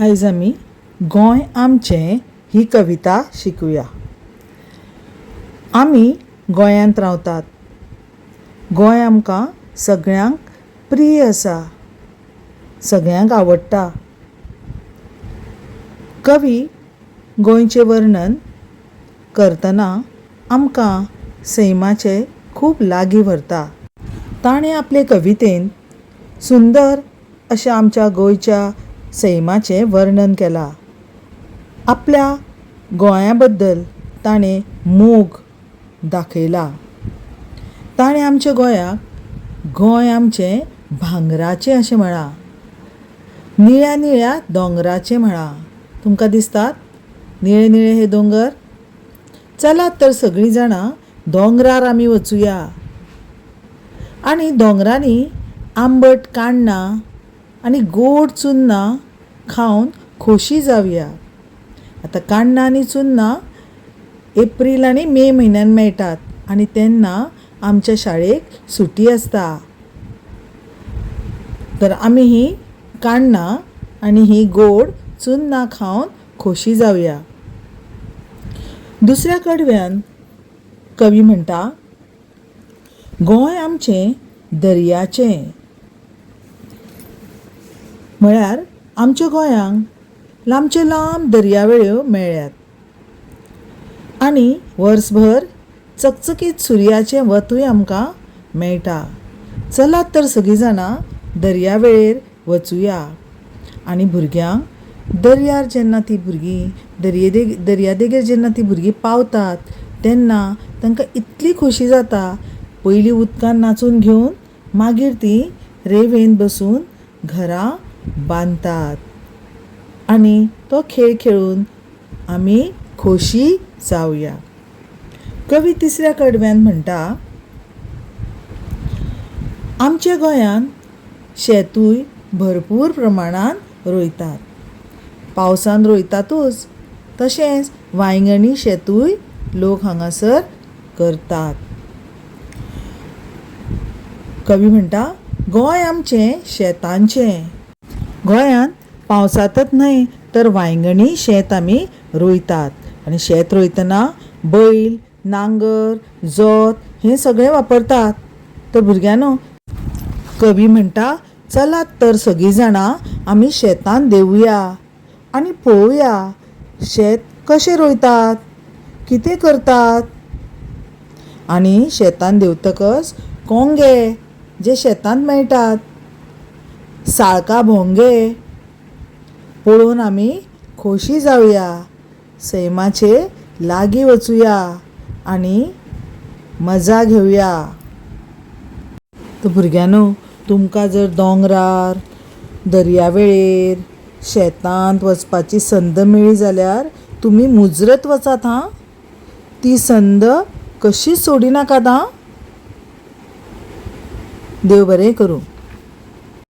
आयज आमी गोंय आमचें ही कविता शिकुया. आमी गोंयांत रावतात. गोंय आमकां सगळ्यांक प्रीय आसा. सगळ्यांक आवडटा. कवी गोंयचें वर्णन करतना आमकां सैमाचे खूब लागीं व्हरता. ताणें आपले कवितेंत सुंदर अशें आमच्या गोंयच्या सैमाचें वर्णन केलां. आपल्या गोंया बद्दल ताणें मोग दाखयला. ताणें आमच्या गोंयाक गोंय आमचें भांगराचें अशें म्हळां. निळ्या निळ्या दोंगराचें म्हळां. तुमकां दिसतात निळे निळे हे दोंगर? चलात तर सगळीं जाणां दोंगरार आमी वचुया. आनी दोंगरांनी आंबट काण्णां आनी गोड चुन्नां खावन खोशी जावया. आतां काण्णां आनी चुन्नां एप्रील आनी मे म्हयन्यांत मेळटात आनी तेन्ना आमच्या शाळेक सुटी आसता. तर आमी हीं काण्णां आनी हीं गोड चुन्नां खावन खोशी जावया. दुसऱ्या कडव्यान कवी म्हणटा, गोंय आमचें दर्याचें. म्हळ्यार आमच्या गोंयांक लांबचे लांब दर्यावेळो मेळ्ळ्यात आनी वर्सभर चकचकीत सुर्याचें वतूय आमकां मेळटा. चलात तर सगळीं जाणां दर्यावेळेर वचुया. आनी भुरग्यांक दर्यार जेन्ना तीं भुरगीं दर्येदेग दर्यादेगेर जेन्ना तीं भुरगीं पावतात तेन्ना तांकां इतली खोशी जाता, पयलीं उदकांत नाचून घेवन मागीर तीं रेंवेंत बसून घरां बांदतात आनी तो खेळ खेळून आमी खोशी जावया. कवी तिसऱ्या कडव्यांत म्हणटा, आमच्या गोंयांत शेतूय भरपूर प्रमाणांत रोयतात. पावसांत रोयतातूच तशेंच वांयगणी शेतूय लोक हांगासर करतात. कवी म्हणटा, गोंय आमचें शेतांचें. गोंयांत पावसांतच न्हय तर वांयगणी शेत आमी रोयतात आनी शेत रोयतना बैल, नांगर, जोत हें सगळें वापरतात. तर भुरग्यांनो, कवी म्हणटा, चलात तर सगळीं जाणां आमी शेतांत देंवुया आनी पळोवया शेत कशें रोयतात, कितें करतात. आनी शेतांत देंवतकच कोंगे जे शेतांत मेळटात, साळकां भोंगे पळोवन आमी खोशी जावया, सैमाचे लागीं वचुया आनी मजा घेवया. तर भुरग्यांनो, तुमकां जर दोंगरार, दर्यावेळेर, शेतांत वचपाची संद मेळ्ळी जाल्यार तुमी मुजरत वचात हां. ती संद कशीच सोडिनाकात आं. देव बरें करूं.